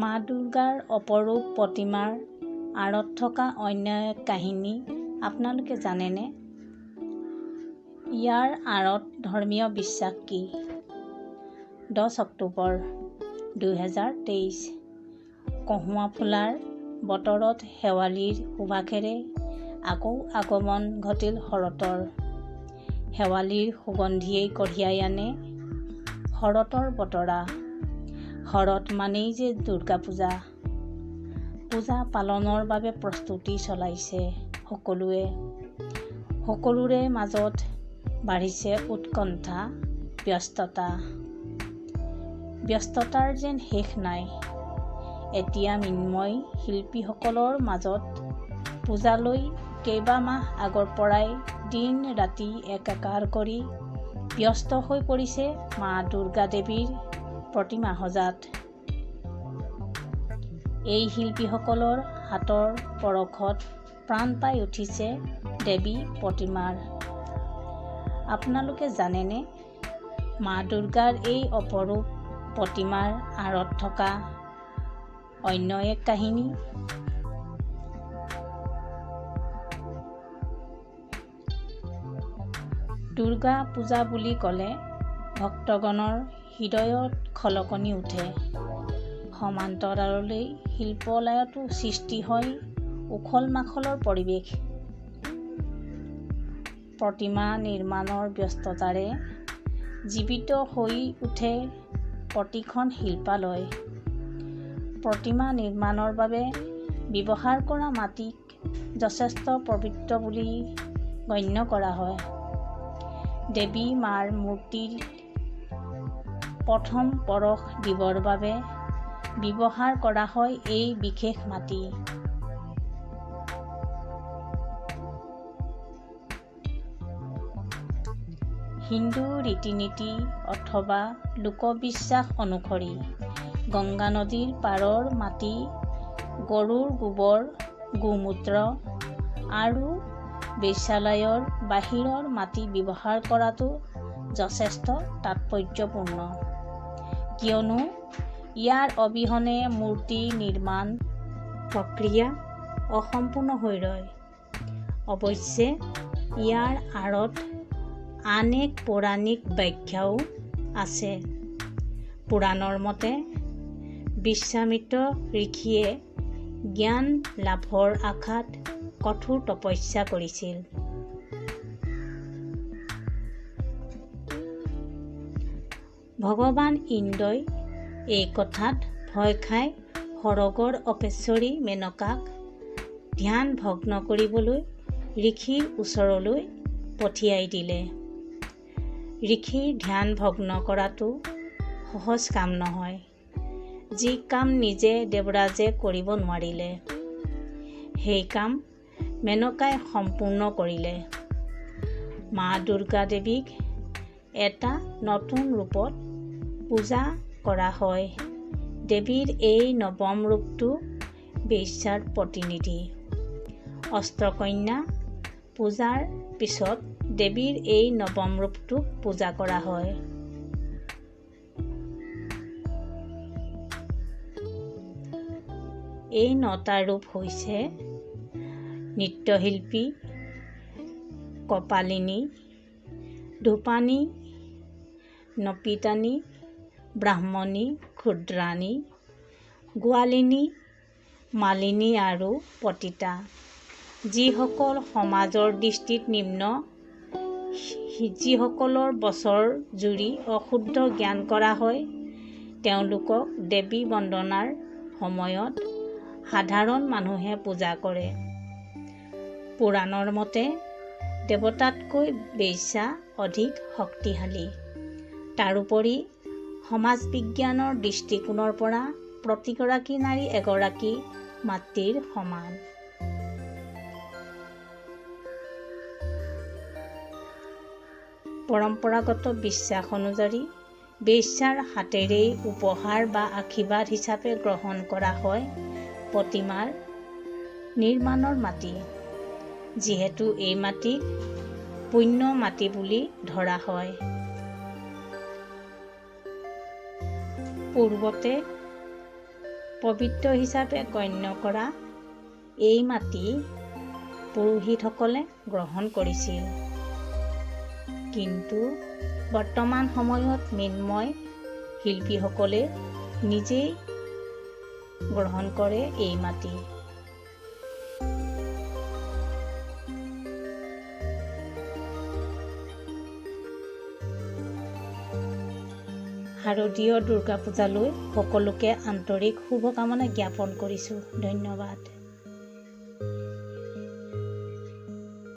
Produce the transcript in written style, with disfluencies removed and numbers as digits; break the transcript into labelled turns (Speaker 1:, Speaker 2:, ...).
Speaker 1: মা দুৰ্গাৰ অপৰূপ প্ৰতিমাৰ আঁৰত থকা অন্য এক কাহিনী আপোনালোকে জানেনে? ইয়াৰ আঁৰত ধৰ্মীয় বিশ্বাস কি? 10 অক্টোবৰ 2023 কঁহুৱা ফুলাৰ বতৰত শেৱালিৰ সুবাসেৰে আকৌ আগমন ঘটিল শৰতৰ। শেৱালিৰ সুগন্ধিয়েই কঢ়িয়াই আনে শৰতৰ বতৰা। শৰৎ মানেই যে দুৰ্গা পূজা। পূজা পালনৰ বাবে প্ৰস্তুতি চলাইছে সকলোৱে। সকলোৰে মাজত বাঢ়িছে উৎকণ্ঠা, ব্যস্ততা। ব্যস্ততাৰ যেন শেষ নাই। এতিয়া মৃন্ময় শিল্পীসকলৰ মাজত পূজালৈ কেইবামাহ আগৰ পৰাই দিন ৰাতি একাকাৰ কৰি ব্যস্ত হৈ পৰিছে মা দুৰ্গা দেৱীৰ প্ৰতিমা সজাত। এই শিল্পীসকলৰ হাতৰ পৰশত প্ৰাণ পাই উঠিছে দেৱী প্ৰতিমাৰ। আপোনালোকে জানেনে মা দুৰ্গাৰ এই অপৰূপ প্ৰতিমাৰ আঁৰত থকা অন্য এক কাহিনী? দুৰ্গা পূজা বুলি ক'লে ভক্তগণৰ হৃদয়ত খলকনি উঠে। সমান্তৰালকৈ শিল্পালয়তো সৃষ্টি হয় উখল মাখলৰ পৰিৱেশ। প্ৰতিমা নিৰ্মাণৰ ব্যস্ততাৰে জীৱিত হৈ উঠে প্ৰতিখন শিল্পালয়। প্ৰতিমা নিৰ্মাণৰ বাবে ব্যৱহাৰ কৰা মাটিক যথেষ্ট পবিত্ৰ বুলি গণ্য কৰা হয়। দেৱী মাৰ মূৰ্তিত প্ৰথম পৰশ দিবৰ বাবে ব্যৱহাৰ কৰা হয় এই বিশেষ মাটি। হিন্দু ৰীতি-নীতি অথবা লোকবিশ্বাস অনুসৰি গংগা নদীৰ পাৰৰ মাটি, গৰুৰ গোবৰ, গোমূত্ৰ আৰু বেশ্যালয়ৰ বাহিৰৰ মাটি ব্যৱহাৰ কৰাটো যথেষ্ট তাৎপৰ্যপূৰ্ণ। কিয়নো ইয়াৰ অবিহনে মূৰ্তি নিৰ্মাণ প্ৰক্ৰিয়া অসম্পূৰ্ণ হৈ ৰয়। অৱশ্যে ইয়াৰ আঁৰত আন এক পৌৰাণিক ব্যাখ্যাও আছে। পুৰাণৰ মতে বিশ্বামিত্ৰ ঋষিয়ে জ্ঞান লাভৰ আশাত কঠোৰ তপস্যা কৰিছিল। ভগৱান ইন্দ্ৰই এই কথাত ভয় খাই সৰগৰ অপেশ্বৰী মেনকাক ধ্যান ভগ্ন কৰিবলৈ ঋষিৰ ওচৰলৈ পঠিয়াই দিলে। ঋষিৰ ধ্যান ভগ্ন কৰাটো সহজ কাম নহয়, যি কাম নিজে দেৱৰাজে কৰিব নোৱাৰিলে সেই কাম মেনকাই সম্পূৰ্ণ কৰিলে। মা দুৰ্গা দেৱীক এটা নতুন ৰূপত পূজা কৰা হয়। দেৱীৰ এই নৱম ৰূপটো বেশ্যাৰ প্ৰতিনিধি। অষ্টকন্যা পূজাৰ পিছত দেৱীৰ এই নৱম ৰূপটোক পূজা কৰা হয়। এই নটা ৰূপ হৈছে নৃত্যশিল্পী, কপালিনী, ধূপানী, নপিতানী, ব্ৰাহ্মণী, ক্ষুদ্ৰাণী, গোৱালিনী, মালিনী আৰু পতিতা। যিসকল সমাজৰ দৃষ্টিত নিম্ন, যিসকলৰ বছৰ জুৰি অশুদ্ধ জ্ঞান কৰা হয়, তেওঁলোকক দেৱী বন্দনাৰ সময়ত সাধাৰণ মানুহে পূজা কৰে। পুৰাণৰ মতে দেৱতাতকৈ বেশ্যা অধিক শক্তিশালী। তাৰোপৰি সমাজবিজ্ঞানৰ দৃষ্টিকোণৰ পৰা প্ৰতিগৰাকী নাৰী এগৰাকী মাতৃৰ সমান। পৰম্পৰাগত বিশ্বাস অনুযায়ী বেশ্যাৰ হাতেৰেই উপহাৰ বা আশীৰ্বাদ হিচাপে গ্ৰহণ কৰা হয় প্ৰতিমাৰ নিৰ্মাণৰ মাটি। যিহেতু এই মাটিক পুণ্য মাটি বুলি ধৰা হয়। পূৰ্বতে পবিত্ৰ হিচাপে গণ্য কৰা এই মাটি পুৰোহিতসকলে গ্ৰহণ কৰিছিল। কিন্তু বৰ্তমান সময়ত মৃন্ময় শিল্পীসকলে নিজেই গ্ৰহণ কৰে এই মাটি। শাৰদীয় দুৰ্গা পূজালৈ সকলোকে আন্তৰিক শুভকামনা জ্ঞাপন কৰিছোঁ। ধন্যবাদ।